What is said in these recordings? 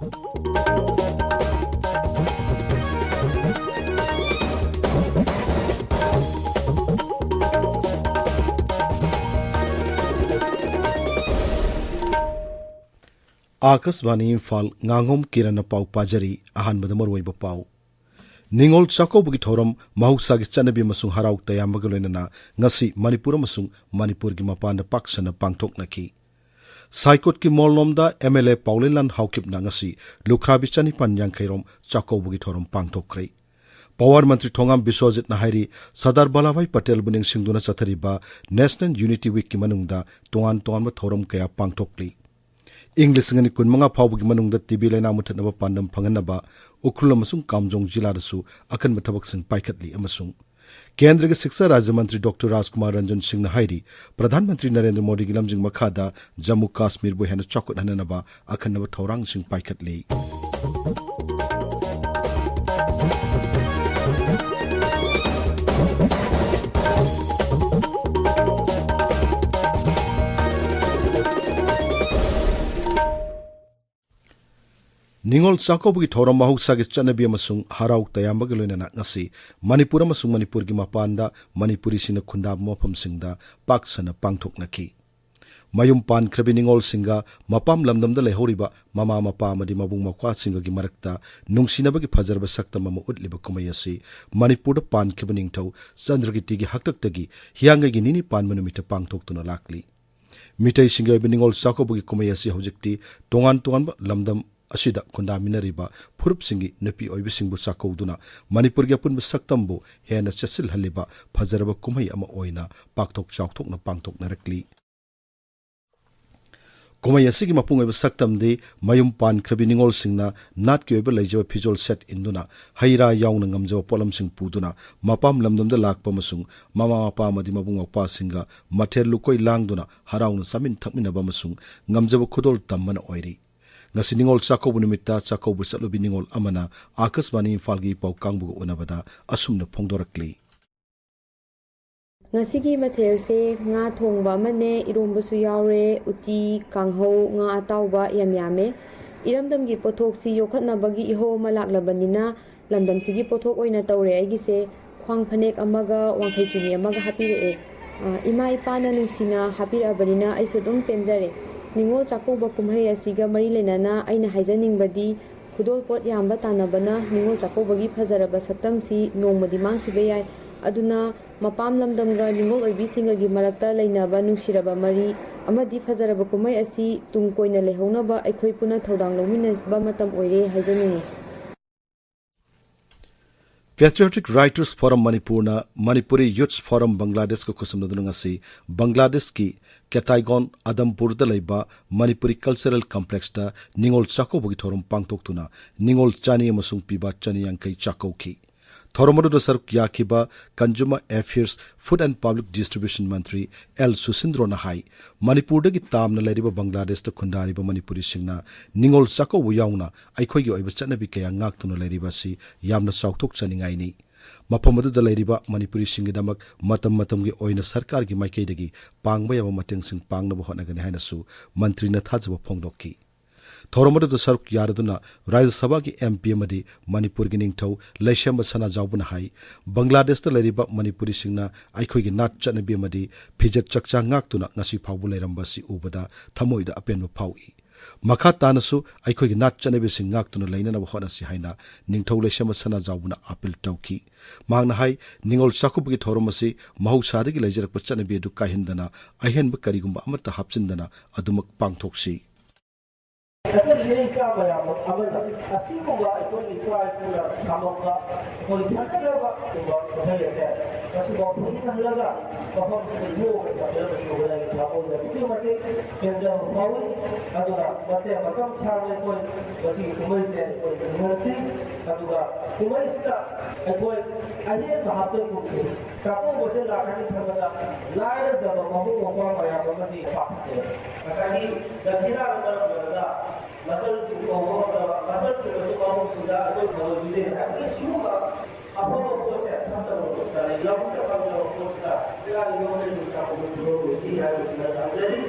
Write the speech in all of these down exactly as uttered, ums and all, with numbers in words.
ꯑꯥꯀꯥꯁꯕꯥꯅꯤ ꯏꯝꯐꯥꯜ, ꯉꯥꯉꯣꯝ ꯀꯤꯔꯟꯅ ꯄꯥꯎ ꯄꯥꯖꯔꯤ꯫ ꯑꯍꯥꯟꯕꯗ ꯃꯔꯨꯑꯣꯏꯕ ꯄꯥꯎ꯫ ꯅꯤꯉꯣꯜ ꯆꯥꯛꯀꯧꯕꯒꯤ ꯊꯧꯔꯝ ꯃꯍꯧꯁꯥꯒꯤ ꯆꯠꯅꯕꯤ ꯑꯃꯁꯨꯡ ꯍꯔꯥꯎ ꯇꯌꯥꯝꯕꯒ ꯂꯣꯏꯅꯅ ꯉꯁꯤ ꯃꯅꯤꯄꯨꯔ ꯑꯃꯁꯨꯡ ꯃꯅꯤꯄꯨꯔꯒꯤ ꯃꯄꯥꯟꯗ ꯄꯥꯛ ꯁꯟꯅ ꯄꯥꯡꯊꯣꯛꯅꯈꯤ꯫ ꯁꯥꯏꯀꯣꯠꯀꯤ ꯃꯣꯜꯂꯣꯝꯗ ꯑꯦꯝ ꯑꯦꯜ ꯑꯦ ꯄꯥꯎꯂꯦꯟꯂꯥꯜ ꯍꯥꯎꯀꯤꯞꯅ ꯉꯁꯤ ꯂꯨꯈ꯭ꯔꯥꯕꯤ ꯆꯅꯤꯄꯥꯟ ꯌꯥꯡꯈꯩ ꯔꯣꯝ ꯆꯥꯛꯀꯧꯕꯒꯤ ꯊꯧꯔꯝ ꯄꯥꯡꯊꯣꯛꯈ꯭ꯔꯦ꯫ ꯄꯥꯋꯔ ꯃꯟꯇ꯭ꯔꯤ ꯊꯣꯉꯥꯝ ꯕꯤꯁ꯭ꯋꯖꯤꯠꯅ ꯍꯥꯏꯔꯤ, ꯁꯔꯗꯥꯔ ꯚꯜꯂꯚꯚꯥꯏ ꯄꯇꯦꯜꯕꯨ ꯅꯤꯡꯁꯤꯡꯗꯨꯅ ꯆꯠꯊꯔꯤꯕ ꯅꯦꯁꯅꯦꯜ ꯌꯨꯅꯤꯇꯤ ꯋꯤꯛꯀꯤ ꯃꯅꯨꯡꯗ ꯇꯣꯉꯥꯟ ꯇꯣꯉꯥꯟꯕ ꯊꯧꯔꯝ ꯀꯌꯥ ꯄꯥꯡꯊꯣꯛꯂꯤ꯫ ꯏꯪ ꯂꯤꯁꯤꯡ ꯑꯅꯤ ꯀꯨꯟꯃꯉꯥ ꯐꯥꯎꯕꯒꯤ ꯃꯅꯨꯡꯗ ꯇꯤ ꯕꯤ ꯂꯥꯏꯅꯥ ꯃꯨꯠꯊꯠꯅꯕ ꯄꯥꯟꯗꯝ ꯐꯪꯍꯟꯅꯕ ꯎꯈ꯭ꯔꯨꯜ ꯑꯃꯁꯨꯡ ꯀꯥꯝꯖꯣꯡ ꯖꯤꯂꯥꯗꯁꯨ ꯑꯀꯟꯕ ꯊꯕꯛꯁꯤꯡ ꯄꯥꯏꯈꯠꯂꯤ ꯑꯃꯁꯨꯡ ꯀꯦꯟꯗ꯭ꯔꯒꯤ ꯁꯤꯛꯁꯥ ꯔꯥꯖ꯭ꯌ ꯃꯟꯇ꯭ꯔꯤ ꯗꯣꯛꯇꯔ ꯔꯥꯖꯀꯨꯃꯥꯔ ꯔꯟꯖꯟ ꯁꯤꯡꯅ ꯍꯥꯏꯔꯤ, ꯄ꯭ꯔꯙꯥꯟ ꯃꯟꯇ꯭ꯔꯤ ꯅꯔꯦꯟꯗ꯭ꯔ ꯃꯣꯗꯤꯒꯤ ꯂꯝꯖꯤꯡ ꯃꯈꯥꯗ ꯖꯝꯃꯨ ꯀꯥꯁꯃꯤꯔꯕꯨ ꯍꯦꯟꯅ ꯆꯥꯎꯈꯠꯍꯟꯅꯅꯕ ꯑꯈꯟꯅꯕ ꯊꯧꯔꯥꯡꯁꯤꯡ ꯄꯥꯏꯈꯠꯂꯤ꯫ ꯅꯤꯉꯣꯜ ꯆꯥꯛꯀꯧꯕꯒꯤ ꯊꯧꯔꯝ ꯃꯍꯧꯁꯥꯒꯤ ꯆꯠꯅꯕꯤ ꯑꯃꯁꯨꯡ ꯍꯔꯥꯎ ꯇꯌꯥꯝꯕꯒ ꯂꯣꯏꯅꯅ ꯉꯁꯤ ꯃꯅꯤꯄꯨꯔ ꯑꯃꯁꯨꯡ ꯃꯅꯤꯄꯨꯔꯒꯤ ꯃꯄꯥꯟꯗ ꯃꯅꯤꯄꯨꯔꯤꯁꯤꯡꯅ ꯈꯨꯟꯗꯥꯕ ꯃꯐꯝꯁꯤꯡꯗ ꯄꯥꯛ ꯁꯟꯅ ꯄꯥꯡꯊꯣꯛꯅꯈꯤ꯫ ꯃꯌꯨꯝ ꯄꯥꯟꯈ꯭ꯔꯕꯤ ꯅꯤꯉꯣꯜꯁꯤꯡꯒ ꯃꯄꯥꯝ ꯂꯝꯗꯝꯗ ꯂꯩꯍꯧꯔꯤꯕ ꯃꯃꯥ ꯃꯄꯥ ꯑꯃꯗꯤ ꯃꯕꯨꯡ ꯃꯧꯄ꯭ꯋꯥꯁꯤꯡꯒꯒꯤ ꯃꯔꯛꯇ ꯅꯨꯡꯁꯤꯅꯕꯒꯤ ꯐꯖꯔꯕ ꯁꯛꯇꯝ ꯑꯃ ꯎꯠꯂꯤꯕ ꯀꯨꯝꯍꯩ ꯑꯁꯤ ꯃꯅꯤꯄꯨꯔꯗ ꯄꯥꯟꯈꯤꯕ ꯅꯤꯡꯊꯧ ꯆꯟꯗ꯭ꯔꯀꯤꯔꯇꯤꯒꯤ ꯍꯥꯛꯇꯛꯇꯒꯤ ꯍꯤꯌꯥꯡꯒꯩꯒꯤ ꯅꯤꯅꯤ ꯄꯥꯟꯕ ꯅꯨꯃꯤꯠꯇ ꯄꯥꯡꯊꯣꯛꯇꯨꯅ ꯂꯥꯛꯂꯤ꯫ ꯃꯤꯇꯩꯁꯤꯡꯒꯤ ꯑꯣꯏꯕ ꯅꯤꯉꯣꯜ ꯆꯥꯛꯀꯧꯕꯒꯤ ꯀꯨꯝꯍꯩ ꯑꯁꯤ ꯍꯧꯖꯤꯛꯇꯤ ꯇꯣꯉꯥꯟ ꯇꯣꯉꯥꯟꯕ ꯂꯝꯗꯝ ꯑꯁꯤꯗ ꯈꯨꯟꯗꯥꯃꯤꯟꯅꯔꯤꯕ ꯐꯨꯔꯨꯞꯁꯤꯡꯒꯤ ꯅꯨꯄꯤ ꯑꯣꯏꯕꯤꯁꯤꯡꯕꯨ ꯆꯥꯛꯀꯧꯗꯨꯅ ꯃꯅꯤꯄꯨꯔꯒꯤ ꯑꯄꯨꯟꯕ ꯁꯛꯇꯝꯕꯨ ꯍꯦꯟꯅ ꯆꯦꯠꯁꯤꯜꯍꯜꯂꯤꯕ ꯐꯖꯔꯕ ꯀꯨꯝꯍꯩ ꯑꯃ ꯑꯣꯏꯅ ꯄꯥꯛꯊꯣꯛ ꯆꯥꯎꯊꯣꯛꯅ ꯄꯥꯡꯊꯣꯛꯅꯔꯛꯂꯤ꯫ ꯀꯨꯝꯍꯩ ꯑꯁꯤꯒꯤ ꯃꯄꯨꯡ ꯑꯣꯏꯕ ꯁꯛꯇꯝꯗꯤ ꯃꯌꯨꯝ ꯄꯥꯟꯈ꯭ꯔꯕꯤ ꯅꯤꯉꯣꯜꯁꯤꯡꯅ ꯅꯥꯠꯀꯤ ꯑꯣꯏꯕ ꯂꯩꯖꯕ ꯐꯤꯖꯣꯜ ꯁꯦꯠ ꯏꯟꯗꯨꯅ, ꯍꯩ ꯔꯥ ꯌꯥꯎꯅ ꯉꯝꯖꯕ ꯄꯣꯠꯂꯝꯁꯤꯡ ꯄꯨꯗꯨꯅ ꯃꯄꯥꯝ ꯂꯝꯗꯝꯗ ꯂꯥꯛꯄ ꯑꯃꯁꯨꯡ ꯃꯃꯥ ꯃꯄꯥ ꯑꯃꯗꯤ ꯃꯕꯨꯡ ꯃꯧꯄ꯭ꯋꯥꯁꯤꯡꯒ ꯃꯊꯦꯜ ꯂꯨꯀꯣꯏ ꯂꯥꯡꯗꯨꯅ ꯍꯔꯥꯎꯅ ꯆꯥꯃꯤꯟ ꯊꯛꯃꯤꯟꯅꯕ ꯑꯃꯁꯨꯡ ꯉꯝꯖꯕ ꯈꯨꯗꯣꯜ ꯇꯝꯕꯅ ꯑꯣꯏꯔꯤ꯫ ꯉꯁꯤ ꯅꯤꯉꯣꯜ ꯆꯥꯛꯀꯧꯕ ꯅꯨꯃꯤꯠꯇ ꯆꯥꯛꯀꯧꯕ ꯆꯠꯂꯨꯕꯤ ꯅꯤꯉꯣꯜ ꯑꯃꯅ ꯑꯥꯀꯥꯁꯕꯥꯅꯤ ꯏꯝꯐꯥꯜꯒꯤ ꯄꯥꯎ ꯀꯥꯡꯕꯨꯒ ꯎꯅꯕꯗ ꯑꯁꯨꯝꯅ ꯐꯣꯡꯗꯣꯔꯛꯂꯤ꯫ ꯉꯁꯤꯒꯤ ꯃꯊꯦꯜꯁꯦ ꯉꯥ ꯊꯣꯡꯕ ꯑꯃꯅꯦ, ꯏꯔꯣꯝꯕꯁꯨ ꯌꯥꯎꯔꯦ, ꯎꯇꯤ, ꯀꯥꯡꯍꯧ, ꯉꯥ ꯑꯇꯥꯎꯕ ꯌꯥꯝ ꯌꯥꯝꯃꯦ꯫ ꯏꯔꯝꯗꯝꯒꯤ ꯄꯣꯠꯊꯣꯛꯁꯤ ꯌꯣꯛꯈꯠꯅꯕꯒꯤ ꯏꯍꯧ ꯑꯃ ꯂꯥꯛꯂꯕꯅꯤꯅ, ꯂꯝꯗꯝꯁꯤꯒꯤ ꯄꯣꯠꯊꯣꯛ ꯑꯣꯏꯅ ꯇꯧꯔꯦ ꯑꯩꯒꯤꯁꯦ꯫ ꯈ꯭ꯋꯥꯡ ꯐꯅꯦꯛ ꯑꯃꯒ ꯋꯥꯡꯈꯩ ꯆꯨꯅꯤ ꯑꯃꯒ ꯍꯥꯞꯄꯤꯔꯛꯑꯦ꯫ ꯑ, ꯏꯃꯥ ꯏꯄꯥꯅ ꯅꯨꯡꯁꯤꯅ ꯍꯥꯞꯄꯤꯔꯛꯑꯕꯅꯤꯅ ꯑꯩꯁꯨ ꯑꯗꯨꯝ ꯄꯦꯟꯖꯔꯦ꯫ ꯅꯤꯉꯣꯜ ꯆꯥꯛꯀꯧꯕ ꯀꯨꯝꯍꯩ ꯑꯁꯤꯒ ꯃꯔꯤ ꯂꯩꯅꯅ ꯑꯩꯅ ꯍꯥꯏꯖꯅꯤꯡꯕꯗꯤ, ꯈꯨꯗꯣꯜ ꯄꯣꯠ ꯌꯥꯝꯕ ꯇꯥꯟꯅꯕꯅ ꯅꯤꯉꯣꯜ ꯆꯥꯛꯀꯧꯕꯒꯤ ꯐꯖꯔꯕ ꯁꯛꯇꯝꯁꯤ ꯅꯣꯡꯃꯗꯤ ꯃꯥꯡꯈꯤꯕ ꯌꯥꯏ꯫ ꯑꯗꯨꯅ ꯃꯄꯥꯝ ꯂꯝꯗꯝꯒ ꯅꯤꯉꯣꯜ ꯑꯣꯏꯕꯤꯁꯤꯡꯒꯒꯤ ꯃꯔꯛꯇ ꯂꯩꯅꯕ ꯅꯨꯡꯁꯤꯔꯕ ꯃꯔꯤ ꯑꯃꯗꯤ ꯐꯖꯔꯕ ꯀꯨꯝꯍꯩ ꯑꯁꯤ ꯇꯨꯡ ꯀꯣꯏꯅ ꯂꯩꯍꯧꯅꯕ ꯑꯩꯈꯣꯏ ꯄꯨꯟꯅ ꯊꯧꯗꯥꯡ ꯂꯧꯃꯤꯟꯅꯕ ꯃꯇꯝ ꯑꯣꯏꯔꯦ ꯍꯥꯏꯖꯅꯤꯡꯏ꯫ Patriotic Writers Forum ꯃꯅꯤꯄꯨꯔꯅ ꯃꯅꯤꯄꯨꯔꯤ Youths Forum ꯕꯪꯒ꯭ꯂꯥꯗꯦꯁꯀ ꯈꯨꯠꯁꯝꯅꯗꯨꯅ ꯉꯁꯤ ꯕꯪꯒ꯭ꯂꯥꯗꯦꯁꯀꯤ ꯀꯦꯇꯥꯏꯒꯣꯟ ꯑꯗꯝꯄꯨꯔꯗ ꯂꯩꯕ ꯃꯅꯤꯄꯨꯔꯤ ꯀꯜꯆꯔꯦꯜ ꯀꯝꯄ꯭ꯂꯦꯛꯁꯇ ꯅꯤꯉꯣꯜ ꯆꯥꯛꯀꯧꯕꯒꯤ ꯊꯧꯔꯝ ꯄꯥꯡꯊꯣꯛꯇꯨꯅ ꯅꯤꯉꯣꯜ ꯆꯥꯅꯤ ꯑꯃꯁꯨꯡ ꯄꯤꯕꯥ ꯆꯅꯤ ꯌꯥꯡꯈꯩ ꯆꯥꯛꯀꯧꯈꯤ꯫ ꯊꯧꯔꯝ ꯑꯗꯨꯗ ꯁꯔꯨꯛ ꯌꯥꯈꯤꯕ Consumer Affairs, Food and Public Distribution Mantri L ꯁꯨꯁꯤꯟꯗ꯭ꯔꯣꯅ ꯍꯥꯏ, ꯃꯅꯤꯄꯨꯔꯗꯒꯤ ꯇꯥꯝꯅ ꯂꯩꯔꯤꯕ ꯕꯪꯒ꯭ꯂꯥꯗꯦꯁꯇ ꯈꯨꯟꯗꯥꯔꯤꯕ ꯃꯅꯤꯄꯨꯔꯤꯁꯤꯡꯅ ꯅꯤꯉꯣꯜ ꯆꯥꯛꯀꯧꯕ ꯌꯥꯎꯅ ꯑꯩꯈꯣꯏꯒꯤ ꯑꯣꯏꯕ ꯆꯠꯅꯕꯤ ꯀꯌꯥ ꯉꯥꯛꯇꯨꯅ ꯂꯩꯔꯤꯕ ꯑꯁꯤ ꯌꯥꯝꯅ ꯆꯥꯎꯊꯣꯛꯆꯅꯤꯡꯉꯥꯏꯅꯤ꯫ ꯃꯐꯝ ꯑꯗꯨꯗ ꯂꯩꯔꯤꯕ ꯃꯅꯤꯄꯨꯔꯤꯁꯤꯡꯒꯤꯗꯃꯛ ꯃꯇꯝ ꯃꯇꯝꯒꯤ ꯑꯣꯏꯅ ꯁꯔꯀꯥꯔꯒꯤ ꯃꯥꯏꯀꯩꯗꯒꯤ ꯄꯥꯡꯕ ꯌꯥꯕ ꯃꯇꯦꯡꯁꯤꯡ ꯄꯥꯡꯅꯕ ꯍꯣꯠꯅꯒꯅꯤ ꯍꯥꯏꯅꯁꯨ ꯃꯟꯇ꯭ꯔꯤꯅ ꯊꯥꯖꯕ ꯐꯣꯡꯗꯣꯛꯈꯤ꯫ ꯊꯧꯔꯝ ꯑꯗꯨꯗ ꯁꯔꯨꯛ ꯌꯥꯔꯗꯨꯅ ꯔꯥꯖ꯭ꯌ ꯁꯚꯥꯒꯤ ꯑꯦꯝ ꯄꯤ ꯑꯃꯗꯤ ꯃꯅꯤꯄꯨꯔꯒꯤ ꯅꯤꯡꯊꯧ ꯂꯩꯁꯦꯝꯕ ꯁꯅꯥꯖꯥꯎꯕꯅ ꯍꯥꯏ, ꯕꯪꯒ꯭ꯂꯥꯗꯦꯁꯇ ꯂꯩꯔꯤꯕ ꯃꯅꯤꯄꯨꯔꯤꯁꯤꯡꯅ ꯑꯩꯈꯣꯏꯒꯤ ꯅꯥꯠ ꯆꯠꯅꯕꯤ ꯑꯃꯗꯤ ꯐꯤꯖꯦꯠ ꯆꯛꯆꯥ ꯉꯥꯛꯇꯨꯅ ꯉꯁꯤ ꯐꯥꯎꯕ ꯂꯩꯔꯝꯕ ꯑꯁꯤ ꯎꯕꯗ ꯊꯃꯣꯏꯗ ꯑꯄꯦꯟꯕ ꯐꯥꯎꯏ꯫ ꯃꯈꯥ ꯇꯥꯅꯁꯨ ꯑꯩꯈꯣꯏꯒꯤ ꯅꯥꯠ ꯆꯠꯅꯕꯤꯁꯤꯡ ꯉꯥꯛꯇꯨꯅ ꯂꯩꯅꯅꯕ ꯍꯣꯠꯅꯁꯤ ꯍꯥꯏꯅ ꯅꯤꯡꯊꯧ ꯂꯩꯁꯦꯝꯕ ꯁꯅꯥꯖꯥꯎꯕꯅ ꯑꯥꯄꯤꯜ ꯇꯧꯈꯤ꯫ ꯃꯍꯥꯛꯅ ꯍꯥꯏ, ꯅꯤꯉꯣꯜ ꯆꯥꯛꯀꯧꯕꯒꯤ ꯊꯧꯔꯝ ꯑꯁꯤ ꯃꯍꯧꯁꯥꯗꯒꯤ ꯂꯩꯖꯔꯛꯄ ꯆꯠꯅꯕꯤ ꯑꯗꯨ ꯀꯥꯏꯍꯟꯗꯅ, ꯑꯍꯦꯟꯕ ꯀꯔꯤꯒꯨꯝꯕ ꯑꯃꯠꯇ ꯍꯥꯞꯆꯤꯟꯗꯅ ꯑꯗꯨꯃꯛ ꯄꯥꯡꯊꯣꯛꯁꯤ꯫ ꯑꯩꯈꯣꯏ ꯃꯤꯑꯣꯏ ꯆꯥꯝꯃ ꯌꯥꯝꯕ ꯑꯃꯅ ꯑꯁꯤꯒꯨꯝꯕ ꯑꯩꯈꯣꯏꯒꯤ ꯏꯄꯥ ꯏꯄꯨꯅ ꯊꯝꯃꯝꯕ ꯑꯩꯈꯣꯏ ꯐꯖꯈ꯭ꯔꯕ ꯁꯤꯒꯨꯝꯕ ꯀꯨꯝꯍꯩ ꯑꯁꯦ ꯃꯁꯤꯐꯥꯎ ꯐꯪꯍꯜꯂꯒ ꯃꯐꯝꯁꯤꯗ ꯌꯣꯛꯑꯒ ꯊꯝꯕꯤꯔꯝꯕꯁꯤ ꯎꯕꯗ ꯑꯩꯒꯤ ꯊꯃꯣꯏꯗ ꯑꯗꯨꯛꯀꯤ ꯃꯇꯤꯛ ꯄꯦꯟꯖꯕ ꯐꯥꯎꯏ꯫ ꯑꯗꯨꯅ ꯃꯁꯦ ꯃꯇꯝ ꯁꯥꯡꯅ ꯑꯩꯈꯣꯏ ꯃꯁꯤꯒꯤ ꯀꯨꯝꯍꯩꯁꯦ ꯑꯩꯈꯣꯏ ꯌꯦꯡꯍꯟꯁꯤ꯫ ꯑꯗꯨꯒ ꯀꯨꯝꯍꯩꯁꯤꯗ ꯑꯩꯈꯣꯏ ꯑꯍꯦꯟꯕ ꯍꯥꯞꯆꯤꯟꯒꯨꯝꯁꯤ꯫ ꯆꯥꯛꯀꯧꯕꯁꯦ ꯂꯥꯛꯀꯅꯤ ꯈꯟꯕꯗ ꯂꯥꯏꯔꯖꯕ ꯃꯕꯨꯡ ꯃꯧꯄ꯭ꯋꯥ ꯃꯌꯥꯝ ꯑꯃꯗꯤ ꯄꯥꯈꯠꯂꯦ꯫ ꯉꯁꯥꯏꯒꯤ ꯗꯈꯤꯅꯥꯅ ꯃꯔꯝ ꯑꯣꯏꯔꯒ ꯃꯆꯜꯁꯤꯡ ꯀꯧꯕ ꯉꯝꯗꯕ, ꯃꯆꯜꯁꯤꯡ ꯑꯁꯤ ꯃꯕꯨꯡꯁꯤꯡꯗ ꯑꯩꯈꯣꯏ ꯐꯪꯍꯟꯕꯤꯗꯦ ꯍꯥꯏꯕꯗꯤ ꯁꯤꯒꯨꯝꯕ ꯑꯐꯕ ꯄꯣꯠꯁꯦ ꯐꯠꯇꯕ ꯄꯣꯠꯁꯤꯗ ꯂꯩ꯫ ꯂꯧꯕꯨꯛꯇ ꯐꯪꯗꯕ ꯄꯣꯠꯁꯤꯗ ꯏꯔꯥꯡ ꯌꯣꯛꯈꯩ ꯆꯥꯛꯀꯧꯕ ꯐꯤꯕꯝ ꯑꯣꯏꯁꯤ ꯍꯥꯏꯕꯁꯤꯅ ꯊꯝꯖꯔꯤ꯫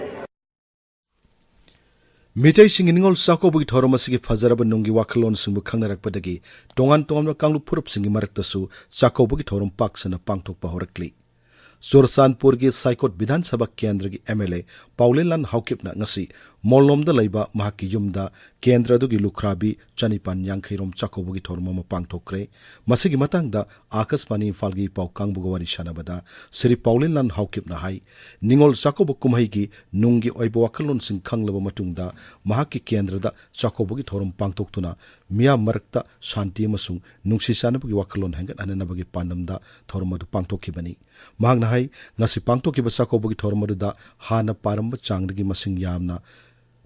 ꯃꯤꯇꯩꯁꯤꯡꯒꯤ ꯅꯤꯉꯣꯜ ꯆꯥꯛꯀꯧꯕꯒꯤ ꯊꯧꯔꯝ ꯑꯁꯤꯒꯤ ꯐꯖꯔꯕ ꯅꯨꯡꯒꯤ ꯋꯥꯈꯜꯂꯣꯟꯁꯤꯡꯕꯨ ꯈꯪꯅꯔꯛꯄꯗꯒꯤ ꯇꯣꯉꯥꯟ ꯇꯣꯉꯥꯟꯕ ꯀꯥꯡꯂꯨꯞ ꯐꯨꯔꯨꯞꯁꯤꯡꯒꯤ ꯃꯔꯛꯇꯁꯨ ꯆꯥꯛꯀꯧꯕꯒꯤ ꯊꯧꯔꯝ ꯄꯥꯛ ꯁꯟꯅ ꯄꯥꯡꯊꯣꯛꯄ ꯍꯧꯔꯛꯂꯤ꯫ ꯆꯨꯔꯆꯥꯟꯄꯨꯔꯒꯤ ꯁꯥꯏꯀꯣꯠ ꯕꯤꯙꯥꯟ ꯁꯚꯥ ꯀꯦꯟꯗ꯭ꯔꯒꯤ ꯑꯦꯝ ꯑꯦꯜ ꯑꯦ ꯄꯥꯎꯂꯦꯟꯂꯥꯜ ꯍꯥꯎꯀꯤꯞꯅ ꯉꯁꯤ ꯃꯣꯜꯂꯣꯝꯗ ꯂꯩꯕ ꯃꯍꯥꯛꯀꯤ ꯌꯨꯝꯗ ꯀꯦꯟꯗ꯭ꯔ ꯑꯗꯨꯒꯤ ꯂꯨꯈ꯭ꯔꯥꯕꯤ ꯆꯅꯤꯄꯥꯟ ꯌꯥꯡꯈꯩ ꯔꯣꯝ ꯆꯥꯛꯀꯧꯕꯒꯤ ꯊꯧꯔꯝ ꯑꯃ ꯄꯥꯡꯊꯣꯛꯈ꯭ꯔꯦ꯫ ꯃꯁꯤꯒꯤ ꯃꯇꯥꯡꯗ ꯑꯥꯀꯥꯁꯕꯥꯅꯤ ꯏꯝꯐꯥꯜꯒꯤ ꯄꯥꯎ ꯀꯥꯡꯕꯨꯒ ꯋꯥꯔꯤ ꯁꯥꯟꯅꯕꯗ ꯁ꯭ꯔꯤ ꯄꯥꯎꯂꯦꯟꯂꯥꯜ ꯍꯥꯎꯀꯤꯞꯅ ꯍꯥꯏ, ꯅꯤꯉꯣꯜ ꯆꯥꯛꯀꯧꯕ ꯀꯨꯝꯍꯩꯒꯤ ꯅꯨꯡꯒꯤ ꯑꯣꯏꯕ ꯋꯥꯈꯜꯂꯣꯟꯁꯤꯡ ꯈꯪꯂꯕ ꯃꯇꯨꯡꯗ ꯃꯍꯥꯛꯀꯤ ꯀꯦꯟꯗ꯭ꯔꯗ ꯆꯥꯛꯀꯧꯕꯒꯤ ꯊꯧꯔꯝ ꯄꯥꯡꯊꯣꯛꯇꯨꯅ ꯃꯤꯌꯥꯝ ꯃꯔꯛꯇ ꯁꯥꯟꯇꯤ ꯑꯃꯁꯨꯡ ꯅꯨꯡꯁꯤ ꯆꯥꯟꯅꯕꯒꯤ ꯋꯥꯈꯜꯂꯣꯟ ꯍꯦꯟꯒꯠꯍꯟꯅꯕꯒꯤ ꯄꯥꯟꯗꯝꯗ ꯊꯧꯔꯝ ꯑꯗꯨ ꯄꯥꯡꯊꯣꯛꯈꯤꯕꯅꯤ꯫ ꯃꯍꯥꯛꯅ ꯍꯥꯏ, ꯉꯁꯤ ꯄꯥꯡꯊꯣꯛꯈꯤꯕ ꯆꯥꯛꯀꯧꯕꯒꯤ ꯊꯧꯔꯝ ꯑꯗꯨꯗ ꯍꯥꯟꯅ ꯄꯥꯔꯝꯕ ꯆꯥꯡꯗꯒꯤ ꯃꯁꯤꯡ ꯌꯥꯝꯅ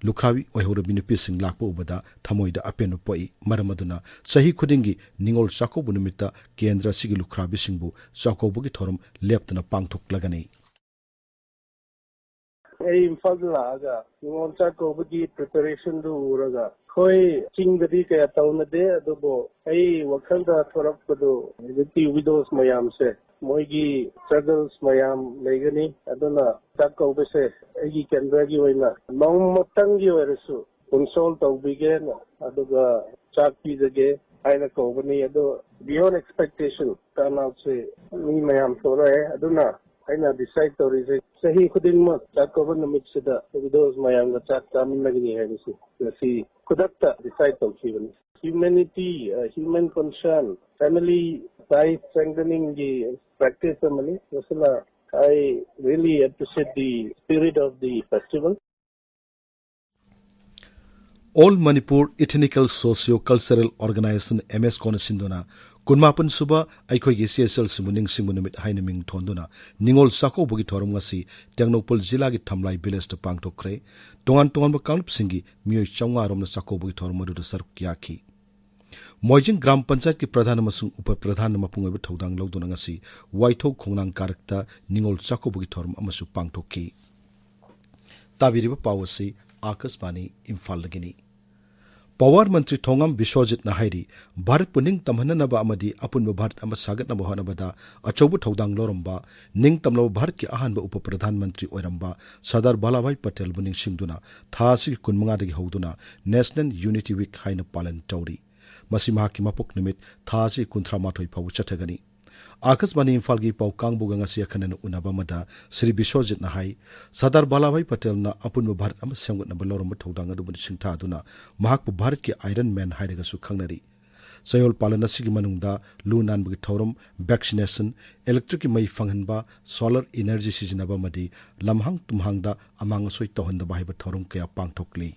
ꯂꯨꯈ꯭ꯔꯥꯕꯤ ꯑꯣꯏꯍꯧꯔꯕꯤ ꯅꯨꯄꯤꯁꯤꯡ ꯂꯥꯛꯄ ꯎꯕꯗ ꯊꯃꯣꯏꯗ ꯑꯄꯦꯟꯕ ꯄꯣꯛꯏ꯫ ꯃꯔꯝ ꯑꯗꯨꯅ ꯆꯍꯤ ꯈꯨꯗꯤꯡꯒꯤ ꯅꯤꯉꯣꯜ ꯆꯥꯛꯀꯧꯕ ꯅꯨꯃꯤꯠꯇ ꯀꯦꯟꯗ꯭ꯔ ꯑꯁꯤꯒꯤ ꯂꯨꯈ꯭ꯔꯥꯕꯤꯁꯤꯡꯕꯨ ꯆꯥꯛꯀꯧꯕꯒꯤ ꯊꯧꯔꯝ ꯂꯦꯞꯇꯅ ꯄꯥꯡꯊꯣꯛꯂꯒꯅꯤ꯫ ꯑꯩ ꯏꯝꯐꯥꯜꯗ ꯂꯥꯛꯑꯒ ꯅꯤꯉꯣꯜ ꯆꯥꯛꯀꯧꯕꯒꯤ ꯄ꯭ꯔꯤꯄꯦꯔꯦꯁꯟꯗꯨ ꯎꯔꯒ, ꯑꯩꯈꯣꯏ ꯆꯤꯡꯗꯗꯤ ꯀꯌꯥ ꯇꯧꯅꯗꯦ, ꯑꯗꯨꯕꯨ ꯑꯩ ꯋꯥꯈꯜꯗ ꯊꯣꯔꯛꯄꯗꯨ ꯍꯧꯖꯤꯛꯇꯤ ꯋꯤꯗꯣꯁ ꯃꯌꯥꯝꯁꯦ ꯃꯣꯏꯒꯤ ꯁ꯭ꯇ꯭ꯔꯒꯜꯁ ꯃꯌꯥꯝ ꯂꯩꯒꯅꯤ꯫ ꯑꯗꯨꯅ ꯆꯥꯛ ꯀꯧꯕꯁꯦ ꯑꯩꯒꯤ ꯀꯦꯟꯗ꯭ꯔꯒꯤ ꯑꯣꯏꯅ ꯅꯣꯡꯃꯇꯪꯒꯤ ꯑꯣꯏꯔꯁꯨ ꯀꯣꯟꯁꯣꯜ ꯇꯧꯕꯤꯒꯦꯅ, ꯑꯗꯨꯒ ꯆꯥꯛ ꯄꯤꯖꯒꯦ ꯍꯥꯏꯅ ꯀꯧꯕꯅꯤ꯫ ꯑꯗꯣ ꯕꯤꯌꯣꯟ ꯑꯦꯛꯁꯄꯦꯛꯇꯦꯁꯟ ꯇꯔꯟꯑꯥꯎꯠꯁꯦ ꯃꯤ ꯃꯌꯥꯝ ꯊꯣꯔꯛꯑꯦ꯫ ꯑꯗꯨꯅ ꯑꯩꯅ ꯗꯤꯁꯥꯏꯗ ꯇꯧꯔꯤꯁꯦ ꯆꯍꯤ ꯈꯨꯗꯤꯡꯃꯛ ꯆꯥꯛ ꯀꯧꯕ ꯅꯨꯃꯤꯠꯁꯤꯗ ꯋꯤꯗꯣꯁ ꯃꯌꯥꯝꯒ ꯆꯥꯛ ꯆꯥꯃꯤꯟꯅꯒꯅꯤ ꯍꯥꯏꯕꯁꯤ ꯉꯁꯤ ꯈꯨꯗꯛꯇ ꯗꯤꯁꯥꯏꯗ ꯇꯧꯈꯤꯕꯅꯤ꯫ ꯍ꯭ꯌꯨꯃꯦꯅꯤꯇꯤ, ꯍ꯭ꯌꯨꯃꯦꯟ ꯀꯟꯁꯔꯟ, ꯐꯦꯃꯤꯂꯤ ꯇꯥꯏ ꯁ꯭ꯇꯔꯦꯡꯊꯅꯤꯡꯒꯤ ꯄ꯭ꯔꯦꯛꯇꯤꯁ ꯑꯃꯅꯤ꯫ ꯃꯁꯤꯅ I really appreciate the spirit of the festival. All Manipur Ethnical Socio Cultural Organization, M S ꯀꯣꯅ ꯁꯤꯟꯗꯨꯅ ꯀꯨꯟꯃꯥꯄꯟ ꯁꯨꯕ ꯑꯩꯈꯣꯏꯒꯤ ꯏꯆꯦ ꯏꯆꯜꯁꯤꯡꯕꯨ ꯅꯤꯡꯁꯤꯡꯕ ꯅꯨꯃꯤꯠ ꯍꯥꯏꯅ ꯃꯤꯡ ꯊꯣꯟꯗꯨꯅ ꯅꯤꯉꯣꯜ ꯆꯥꯛꯀꯧꯕꯒꯤ ꯊꯧꯔꯝ ꯉꯁꯤ ꯇꯦꯡꯅꯧꯄꯜ ꯖꯤꯂꯥꯒꯤ ꯊꯝꯂꯥꯏ ꯚꯤꯂꯦꯖꯇ ꯄꯥꯡꯊꯣꯛꯈ꯭ꯔꯦ꯫ ꯇꯣꯉꯥꯟ ꯇꯣꯉꯥꯟꯕ ꯀꯥꯡꯂꯨꯞꯁꯤꯡꯒꯤ ꯃꯤꯑꯣꯏ ꯆꯥꯝꯃꯉꯥ ꯔꯣꯝꯅ ꯆꯥꯛꯀꯧꯕꯒꯤ ꯊꯧꯔꯝ ꯑꯗꯨꯗ ꯁꯔꯨꯛ ꯌꯥꯈꯤ꯫ ꯃꯣꯏꯖꯤꯡ ꯒ꯭ꯔꯥꯝ ꯄꯟꯆꯥꯌꯠꯀꯤ ꯄ꯭ꯔꯙꯥꯟ ꯑꯃꯁꯨꯡ ꯎꯄ ꯄ꯭ꯔꯙꯥꯟꯅ ꯃꯄꯨꯡ ꯑꯣꯏꯕ ꯊꯧꯗꯥꯡ ꯂꯧꯗꯨꯅ ꯉꯁꯤ ꯋꯥꯏꯊꯧ ꯈꯣꯡꯅꯥꯡ ꯀꯥꯔꯛꯇ ꯅꯤꯉꯣꯜ ꯆꯥꯛꯀꯧꯕꯒꯤ ꯊꯧꯔꯝ ꯑꯃꯁꯨ ꯄꯥꯡꯊꯣꯛꯈꯤ꯫ ꯇꯥꯕꯤꯔꯤꯕ ꯄꯥꯎ ꯑꯁꯤ ꯑꯥꯀꯥꯁꯕꯥꯅꯤ ꯏꯝꯐꯥꯜꯗꯒꯤꯅꯤ꯫ ꯄꯥꯋꯔ ꯃꯟꯇ꯭ꯔꯤ ꯊꯣꯉꯥꯝ ꯕꯤꯁ꯭ꯋꯖꯤꯠꯅ ꯍꯥꯏꯔꯤ, ꯚꯥꯔꯠꯄꯨ ꯅꯤꯡꯇꯝꯍꯟꯅꯅꯕ ꯑꯃꯗꯤ ꯑꯄꯨꯟꯕ ꯚꯥꯔꯠ ꯑꯃ ꯁꯥꯒꯠꯅꯕ ꯍꯣꯠꯅꯕꯗ ꯑꯆꯧꯕ ꯊꯧꯗꯥꯡ ꯂꯧꯔꯝꯕ, ꯅꯤꯡꯇꯝꯂꯕ ꯚꯥꯔꯠꯀꯤ ꯑꯍꯥꯟꯕ ꯎꯄ ꯄ꯭ꯔꯙꯥꯟ ꯃꯟꯇ꯭ꯔꯤ ꯑꯣꯏꯔꯝꯕ ꯁꯔꯗꯥꯔ ꯚꯜꯂꯚꯚꯥꯏ ꯄꯇꯦꯜꯕꯨ ꯅꯤꯡꯁꯤꯡꯗꯨꯅ ꯊꯥ ꯑꯁꯤꯒꯤ ꯀꯨꯟꯃꯉꯥꯗꯒꯤ ꯍꯧꯗꯨꯅ National Unity Week ꯍꯥꯏꯅ ꯄꯥꯂꯟ ꯇꯧꯔꯤ꯫ ꯃꯁꯤ ꯃꯍꯥꯛꯀꯤ ꯃꯄꯣꯛ ꯅꯨꯃꯤꯠ ꯊꯥ ꯑꯁꯤꯒꯤ ꯀꯨꯟꯊ꯭ꯔꯥ ꯃꯥꯊꯣꯏ ꯐꯥꯎꯕ ꯆꯠꯊꯒꯅꯤ꯫ ꯑꯥꯀꯥꯁꯕꯥꯅꯤ ꯏꯝꯐꯥꯜꯒꯤ ꯄꯥꯎ ꯀꯥꯡꯕꯨꯒ ꯉꯁꯤ ꯑꯈꯟꯅꯅ ꯎꯅꯕ ꯑꯃꯗ ꯁ꯭ꯔꯤ ꯕꯤꯁ꯭ꯋꯖꯤꯠꯅ ꯍꯥꯏ, ꯁꯔꯗꯥꯔ ꯚꯜꯂꯚꯚꯥꯏ ꯄꯇꯦꯜꯅ ꯑꯄꯨꯟꯕ ꯚꯥꯔꯠ ꯑꯃ ꯁꯦꯝꯒꯠꯅꯕ ꯂꯧꯔꯝꯕ ꯊꯧꯗꯥꯡ ꯑꯗꯨꯕꯨ ꯅꯤꯡꯁꯤꯡ ꯊꯥꯗꯨꯅ ꯃꯍꯥꯛꯄꯨ ꯚꯥꯔꯠꯀꯤ ꯑꯥꯏꯔꯟ ꯃꯦꯟ ꯍꯥꯏꯔꯒꯁꯨ ꯈꯪꯅꯔꯤ꯫ ꯆꯌꯣꯜ ꯄꯥꯂꯟ ꯑꯁꯤꯒꯤ ꯃꯅꯨꯡꯗ ꯂꯨ ꯅꯥꯟꯕꯒꯤ ꯊꯧꯔꯝ, vaccination, electricꯀꯤ ꯃꯩ ꯐꯪꯍꯟꯕ, solar energy ꯁꯤꯖꯤꯟꯅꯕ ꯑꯃꯗꯤ ꯂꯝꯍꯥꯡ ꯇꯨꯝꯍꯥꯡꯗ ꯑꯃꯥꯡ ꯑꯁꯣꯏ ꯇꯧꯍꯟꯗꯕ ꯍꯥꯏꯕ ꯊꯧꯔꯝ ꯀꯌꯥ ꯄꯥꯡꯊꯣꯛꯂꯤ꯫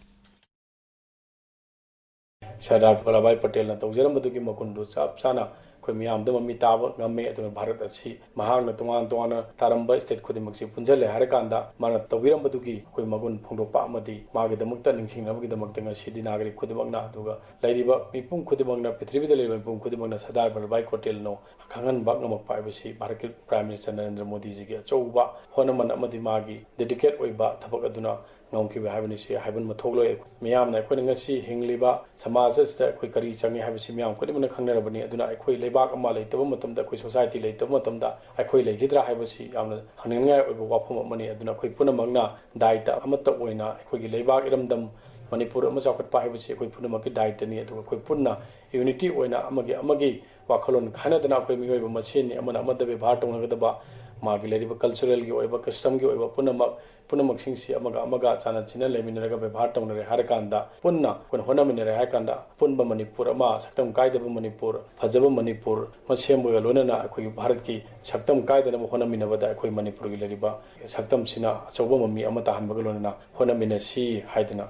ꯁꯔꯗꯥꯔ ꯚꯜꯂꯚꯚꯥꯏ ꯄꯇꯦꯜꯅ ꯇꯧꯖꯔꯝꯕꯗꯨꯒꯤ ꯃꯒꯨꯟꯗꯨ ꯆꯞ ꯆꯥꯅ ꯑꯩꯈꯣꯏ ꯃꯤꯌꯥꯝꯗ ꯃꯃꯤ ꯇꯥꯕ ꯉꯝꯃꯤ꯫ ꯑꯗꯨꯒ ꯚꯥꯔꯠ ꯑꯁꯤ ꯃꯍꯥꯛꯅ ꯇꯣꯉꯥꯟ ꯇꯣꯉꯥꯟꯅ ꯇꯥꯔꯝꯕ state ꯈꯨꯗꯤꯡꯃꯛꯁꯤ ꯄꯨꯟꯁꯤꯜꯂꯦ ꯍꯥꯏꯔꯀꯥꯟꯗ ꯃꯥꯅ ꯇꯧꯕꯤꯔꯝꯕꯗꯨꯒꯤ ꯑꯩꯈꯣꯏ ꯃꯒꯨꯟ ꯐꯣꯡꯗꯣꯛꯄ ꯑꯃꯗꯤ ꯃꯥꯒꯤꯗꯃꯛꯇ ꯅꯤꯡꯁꯤꯡꯅꯕꯒꯤꯗꯃꯛꯇ ꯉꯁꯤꯗꯤ ꯅꯥꯒꯔꯤꯛ ꯈꯨꯗꯤꯡꯃꯛꯅ ꯑꯗꯨꯒ ꯂꯩꯔꯤꯕ ꯃꯤꯄꯨꯝ ꯈꯨꯗꯤꯡꯃꯛꯅ, ꯄ꯭ꯔꯤꯊꯤꯕꯤꯗ ꯂꯩꯔꯤꯕ ꯃꯤꯄꯨꯝ ꯈꯨꯗꯤꯡꯃꯛꯅ ꯁꯔꯗꯥꯔ ꯚꯜꯂꯚꯚꯥꯏ ꯄꯇꯦꯜꯅ ꯈꯪꯍꯟꯕ ꯉꯝꯃꯛꯄ ꯍꯥꯏꯕꯁꯤ ꯚꯥꯔꯠꯀꯤ Prime Minister ꯅꯔꯦꯟꯗ꯭ꯔ ꯃꯣꯗꯤꯖꯤꯒꯤ ꯑꯆꯧꯕ ꯍꯣꯠꯅꯃꯟ ꯑꯃꯗꯤ ꯃꯥꯒꯤ dedicate ꯑꯣꯏꯕ ꯊꯕꯛ ꯑꯗꯨꯅ ꯉꯝꯈꯤꯕ ꯍꯥꯏꯕꯅꯤ꯫ ꯁꯤ ꯍꯥꯏꯕꯟ ꯃꯊꯣꯛꯂꯣꯏ꯫ ꯃꯤꯌꯥꯝꯅ ꯑꯩꯈꯣꯏꯅ ꯉꯁꯤ ꯍꯤꯡꯂꯤꯕ ꯁꯃꯥꯖ ꯑꯁꯤꯗ ꯑꯩꯈꯣꯏ ꯀꯔꯤ ꯆꯪꯉꯤ ꯍꯥꯏꯕꯁꯤ ꯃꯤꯌꯥꯝ ꯈꯨꯗꯤꯡꯃꯛꯅ ꯈꯪꯅꯔꯕꯅꯤ꯫ ꯑꯗꯨꯅ ꯑꯩꯈꯣꯏ ꯂꯩꯕꯥꯛ ꯑꯃ ꯂꯩꯇꯕ ꯃꯇꯝꯗ, ꯑꯩꯈꯣꯏ society ꯂꯩꯇꯕ ꯃꯇꯝꯗ ꯑꯩꯈꯣꯏ ꯂꯩꯈꯤꯗ꯭ꯔꯥ ꯍꯥꯏꯕꯁꯤ ꯌꯥꯝꯅ ꯍꯪꯅꯤꯡꯉꯥꯏ ꯑꯣꯏꯕ ꯋꯥꯐꯝ ꯑꯃꯅꯤ꯫ ꯑꯗꯨꯅ ꯑꯩꯈꯣꯏ ꯄꯨꯝꯅꯃꯛꯅ ꯗꯥꯏꯇ ꯑꯃꯠꯇ ꯑꯣꯏꯅ ꯑꯩꯈꯣꯏꯒꯤ ꯂꯩꯕꯥꯛ ꯏꯔꯝꯗꯝ ꯃꯅꯤꯄꯨꯔ ꯑꯃ ꯆꯥꯎꯈꯠꯄ ꯍꯥꯏꯕꯁꯤ ꯑꯩꯈꯣꯏ ꯄꯨꯝꯅꯃꯛꯀꯤ ꯗꯥꯏꯇꯅꯤ꯫ ꯑꯗꯨꯒ ꯑꯩꯈꯣꯏ ꯄꯨꯟꯅ unity ꯑꯣꯏꯅ ꯑꯃꯒꯤ ꯑꯃꯒꯤ ꯋꯥꯈꯜꯂꯣꯟ ꯈꯥꯏꯅꯗꯅ ꯑꯩꯈꯣꯏ ꯃꯤꯑꯣꯏꯕ ꯃꯁꯦꯟꯅꯤ, ꯑꯃꯅ ꯑꯃꯗ ꯕꯦꯕꯥꯔ ꯇꯧꯅꯒꯗꯕ, ꯃꯥꯒꯤ ꯂꯩꯔꯤꯕ culturalꯒꯤ ꯑꯣꯏꯕ, customꯒꯤ ꯑꯣꯏꯕ ꯄꯨꯝꯅꯃꯛ, ꯄꯨꯝꯅꯃꯛꯁꯤꯡꯁꯤ ꯑꯃꯒ ꯑꯃꯒ ꯆꯥꯟꯅ ꯆꯤꯟꯅ ꯂꯩꯃꯤꯟꯅꯔꯒ ꯕꯦꯕꯥꯔ ꯇꯧꯅꯔꯦ ꯍꯥꯏꯔꯀꯥꯟꯗ, ꯄꯨꯟꯅ ꯑꯩꯈꯣꯏꯅ ꯍꯣꯠꯅꯃꯤꯟꯅꯔꯦ ꯍꯥꯏꯔꯀꯥꯟꯗ, ꯑꯄꯨꯟꯕ ꯃꯅꯤꯄꯨꯔ ꯑꯃ, ꯁꯛꯇꯝ ꯀꯥꯏꯗꯕ ꯃꯅꯤꯄꯨꯔ, ꯐꯖꯕ ꯃꯅꯤꯄꯨꯔ ꯑꯃ ꯁꯦꯝꯕꯒ ꯂꯣꯏꯅꯅ ꯑꯩꯈꯣꯏꯒꯤ ꯚꯥꯔꯠꯀꯤ ꯁꯛꯇꯝ ꯀꯥꯏꯗꯅꯕ ꯍꯣꯠꯅꯃꯤꯟꯅꯕꯗ ꯑꯩꯈꯣꯏ ꯃꯅꯤꯄꯨꯔꯒꯤ ꯂꯩꯔꯤꯕ ꯁꯛꯇꯝꯁꯤꯅ ꯑꯆꯧꯕ ꯃꯃꯤ ꯑꯃ ꯇꯥꯍꯟꯕꯒ ꯂꯣꯏꯅꯅ ꯍꯣꯠꯅꯃꯤꯟꯅꯁꯤ ꯍꯥꯏꯗꯅ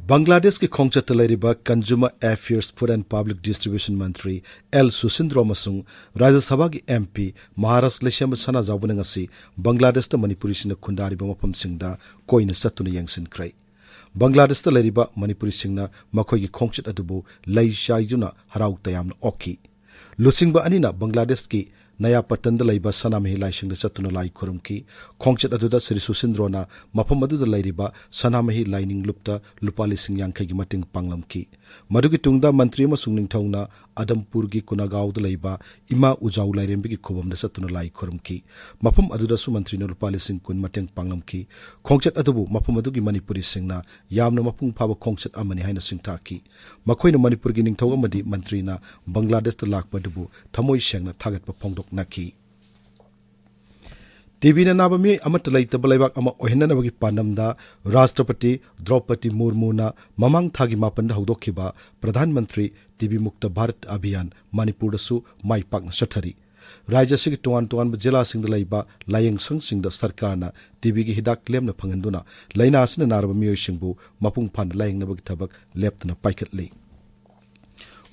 ꯕꯪꯒ꯭ꯂꯥꯗꯦꯁꯀꯤ ꯈꯣꯡꯆꯠꯇ ꯂꯩꯔꯤꯕ Consumer Affairs, Food and Public Distribution Mantri L ꯁꯨꯁꯤꯟꯗ꯭ꯔꯣ ꯑꯃꯁꯨꯡ ꯔꯥꯖ꯭ꯌ ꯁꯚꯥꯒꯤ MP ꯃꯍꯥꯔꯥꯖ ꯂꯩꯁꯦꯝꯕ ꯁꯅꯥꯖꯥꯎꯕꯅ ꯉꯁꯤ ꯕꯪꯒ꯭ꯂꯥꯗꯦꯁꯇ ꯃꯅꯤꯄꯨꯔꯤꯁꯤꯡꯅ ꯈꯨꯟꯗꯥꯔꯤꯕ ꯃꯐꯝꯁꯤꯡꯗ ꯀꯣꯏꯅ ꯆꯠꯇꯨꯅ ꯌꯦꯡꯁꯤꯟꯈ꯭ꯔꯦ꯫ ꯕꯪꯒ꯭ꯂꯥꯗꯦꯁꯇ ꯂꯩꯔꯤꯕ ꯃꯅꯤꯄꯨꯔꯤꯁꯤꯡꯅ ꯃꯈꯣꯏꯒꯤ ꯈꯣꯡꯆꯠ ꯑꯗꯨꯕꯨ ꯂꯩ ꯆꯥꯏꯗꯨꯅ ꯍꯔꯥꯎ ꯇꯌꯥꯝꯅ ꯑꯣꯛꯈꯤ꯫ ꯂꯨꯆꯤꯡꯕ ꯑꯅꯤꯅ ꯕꯪꯒ꯭ꯂꯥꯗꯦꯁꯀꯤ ꯅꯌꯥꯄꯇꯟꯗ ꯂꯩꯕ ꯁꯅꯥꯃꯍꯤ ꯂꯥꯏꯁꯪꯗ ꯆꯠꯇꯨꯅ ꯂꯥꯏ ꯈꯨꯔꯨꯝꯈꯤ꯫ ꯈꯣꯡꯆꯠ ꯑꯗꯨꯗ ꯁ꯭ꯔꯤ ꯁꯨꯁꯤꯟꯗ꯭ꯔꯣꯅ ꯃꯐꯝ ꯑꯗꯨꯗ ꯂꯩꯔꯤꯕ ꯁꯅꯥꯃꯍꯤ ꯂꯥꯏꯅꯤꯡ ꯂꯨꯞꯇ ꯂꯨꯄꯥ ꯂꯤꯁꯤꯡ ꯌꯥꯡꯈꯩꯒꯤ ꯃꯇꯦꯡ ꯄꯥꯡꯂꯝꯈꯤ꯫ ꯃꯗꯨꯒꯤ ꯇꯨꯡꯗ ꯃꯟꯇ꯭ꯔꯤ ꯑꯃꯁꯨꯡ ꯅꯤꯡꯊꯧꯅ ꯑꯗꯝꯄꯨꯔꯒꯤ ꯀꯨꯅꯥꯒꯥꯎꯗ ꯂꯩꯕ ꯏꯃꯥ ꯎꯖꯥꯎ ꯂꯥꯏꯔꯦꯝꯕꯤꯒꯤ ꯈꯨꯕꯝꯗ ꯆꯠꯇꯨꯅ ꯂꯥꯏ ꯈꯨꯔꯨꯝꯈꯤ꯫ ꯃꯐꯝ ꯑꯗꯨꯗꯁꯨ ꯃꯟꯇ꯭ꯔꯤꯅ ꯂꯨꯄꯥ ꯂꯤꯁꯤꯡ ꯀꯨꯟ ꯃꯇꯦꯡ ꯄꯥꯡꯂꯝꯈꯤ꯫ ꯈꯣꯡꯆꯠ ꯑꯗꯨꯕꯨ ꯃꯐꯝ ꯑꯗꯨꯒꯤ ꯃꯅꯤꯄꯨꯔꯤꯁꯤꯡꯅ ꯌꯥꯝꯅ ꯃꯄꯨꯡ ꯐꯥꯕ ꯈꯣꯡꯆꯠ ꯑꯃꯅꯤ ꯍꯥꯏꯅ ꯁꯤꯡꯊꯥꯈꯤ꯫ ꯃꯈꯣꯏꯅ ꯃꯅꯤꯄꯨꯔꯒꯤ ꯅꯤꯡꯊꯧ ꯑꯃꯗꯤ ꯃꯟꯇ꯭ꯔꯤꯅ ꯕꯪꯒ꯭ꯂꯥꯗꯦꯁꯇ ꯂꯥꯛꯄ ꯑꯗꯨꯕꯨ ꯊꯃꯣꯏ ꯁꯦꯡꯅ ꯊꯥꯒꯠꯄ ꯐꯣꯡꯗꯣꯛꯅꯈꯤ꯫ ꯇꯤꯕꯤꯅ ꯅꯥꯕ ꯃꯤꯑꯣꯏ ꯑꯃꯠꯇ ꯂꯩꯇꯕ ꯂꯩꯕꯥꯛ ꯑꯃ ꯑꯣꯏꯍꯟꯅꯅꯕꯒꯤ ꯄꯥꯟꯗꯝꯗ ꯔꯥꯁꯇ꯭ꯔꯄꯇꯤ ꯗ꯭ꯔꯧꯄꯗꯤ ꯃꯨꯔꯃꯨꯅ ꯃꯃꯥꯡ ꯊꯥꯒꯤ ꯃꯥꯄꯟꯗ ꯍꯧꯗꯣꯛꯈꯤꯕ ꯄ꯭ꯔꯙꯥꯟ ꯃꯟꯇ꯭ꯔꯤ ꯇꯤꯕꯤ ꯃꯨꯛꯇ ꯚꯥꯔꯠ ꯑꯚꯤꯌꯥꯟ ꯃꯅꯤꯄꯨꯔꯗꯁꯨ ꯃꯥꯏ ꯄꯥꯛꯅ ꯆꯠꯊꯔꯤ꯫ ꯔꯥꯖ꯭ꯌ ꯑꯁꯤꯒꯤ ꯇꯣꯉꯥꯟ ꯇꯣꯉꯥꯟꯕ ꯖꯤꯂꯥꯁꯤꯡꯗ ꯂꯩꯕ ꯂꯥꯌꯦꯡꯁꯪꯁꯤꯡꯗ ꯁꯔꯀꯥꯔꯅ ꯇꯤꯕꯤꯒꯤ ꯍꯤꯗꯥꯛ ꯂꯦꯝꯅ ꯐꯪꯍꯟꯗꯨꯅ ꯂꯥꯏꯅꯥ ꯑꯁꯤꯅ ꯅꯥꯔꯕ ꯃꯤꯑꯣꯏꯁꯤꯡꯕꯨ ꯃꯄꯨꯡ ꯐꯥꯅ ꯂꯥꯌꯦꯡꯅꯕꯒꯤ ꯊꯕꯛ ꯂꯦꯞꯇꯅ ꯄꯥꯏꯈꯠꯂꯤ꯫